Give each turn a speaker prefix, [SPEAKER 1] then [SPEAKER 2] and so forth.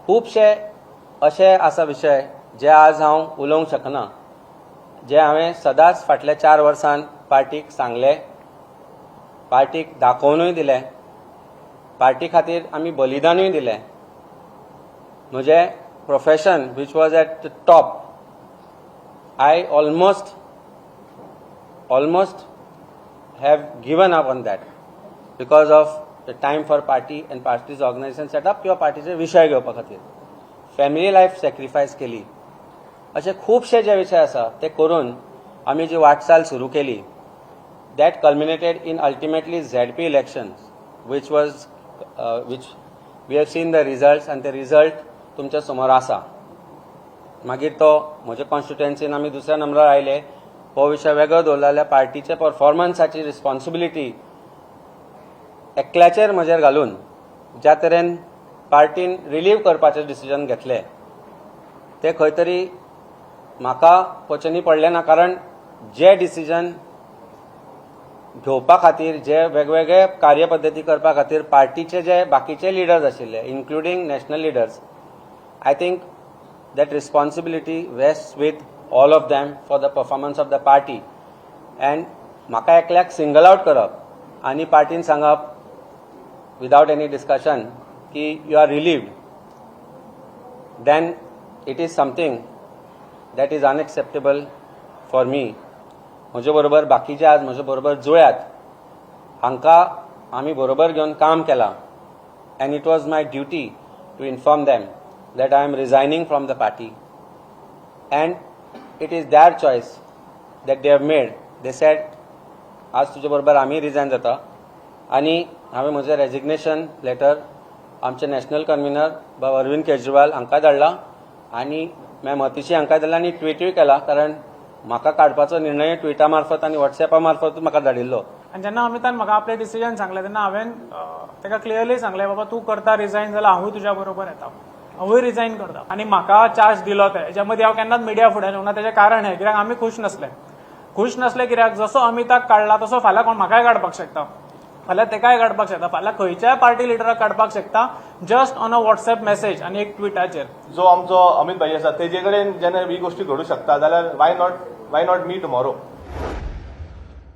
[SPEAKER 1] खुबशे अशे आसा विशय जे आज हांव उलोवंक शकना, जे हांवें सदांच फाटल्या 4 वर्सान पार्टीक सांगले, पार्टीक दाखोवनूय दिलें, पार्टी खातीर आमी बलिदानूय दिलें. म्हजें profession, which was at the top, I almost have given up on that because of the time for party and party's organization setup किंवा पार्टीचे विशय घेवपा खातीर फॅमिली लायफ सॅक्रिफायस केली. असे खुबशे जे विशय आसा ते करून आमी जी वाटचाल सुरू केली, that culminated in ultimately ZP elections, which we have seen the results, आनी ते रिजल्ट तुमच्या समोर आसा. मागीर तो म्हज्या कॉन्स्टिट्युएन्सीन आमी दुसऱ्या नंबरार आयले हो विशय वेगळो दवरलो जाल्यार पार्टीच्या परफॉर्मन्साची रिस्पॉन्सिबिलिटी एकल्याचेर म्हजेर घालून ज्या तरेन पार्टीन रिलीव करपाचें डिसिजन घेतलें, तें खंय तरी म्हाका पचनी पडलें ना, कारण जे डिसिजन घेवपा खातीर, जे वेगवेगळे कार्यपद्दती करपा खातीर पार्टीचे जे बाकीचे लिडर्स आशिल्ले, including national leaders, I think that responsibility rests with all of them for the performance of the party, and म्हाका एकल्याक सिंगल आउट करप आनी पार्टीन सांगप विदाउट एनी डिस्कशन की you are relieved, then it is something that is unacceptable for me. म्हजे बरोबर बाकीचे आज म्हजे बरोबर जुळ्यात, हांकां आमी बरोबर घेवन काम केलां, and it was my duty to inform them that I am resigning from the party, and it is their choice that they have made. They said, आज तुजे बरोबर आमी रिजायन जाता. आनी हांवें म्हजें रेजिग्नेशन लेटर आमचे नॅशनल कन्व्हिनर बाब अरविंद केजरीवाल हांकां धाडला आनी मॅम अतिशी हांकां धाडला आनी ट्विटूय केला, कारण म्हाका काडपाचो निर्णय ट्विटा मार्फत आनी वॉट्सॅपा मार्फत म्हाका धाडिल्लो.
[SPEAKER 2] आनी जेन्ना अमितान म्हाका आपलें डिसिजन सांगलें, तेन्ना हांवें ताका क्लियरली सांगलें, बाबा, तूं करता रिजायन जाल्यार हांवूय तुज्या बरोबर येता, हांवूय रिजायन करता. आनी म्हाका चार्ज दिलो ते हेच्या मदीं हांव केन्नाच मिडिया फुडें येवंक ना. तेजें कारण हें, कित्याक आमी खूश नासले. खूश नासले कित्याक, जसो अमिताक काडला तसो फाल्यां कोण म्हाकाय काडपाक शकता, फाल्यां तेकाय काडपाक शकता, फाल्यां खंयच्याय पार्टी लिडराक काडपाक शकता, just on a WhatsApp message आनी एक ट्विटाचेर.
[SPEAKER 3] जो आमचो अमित भाई आसा, तेजे कडेन जेन्ना ही गोष्टी घडू शकता जाल्यार why not me tomorrow?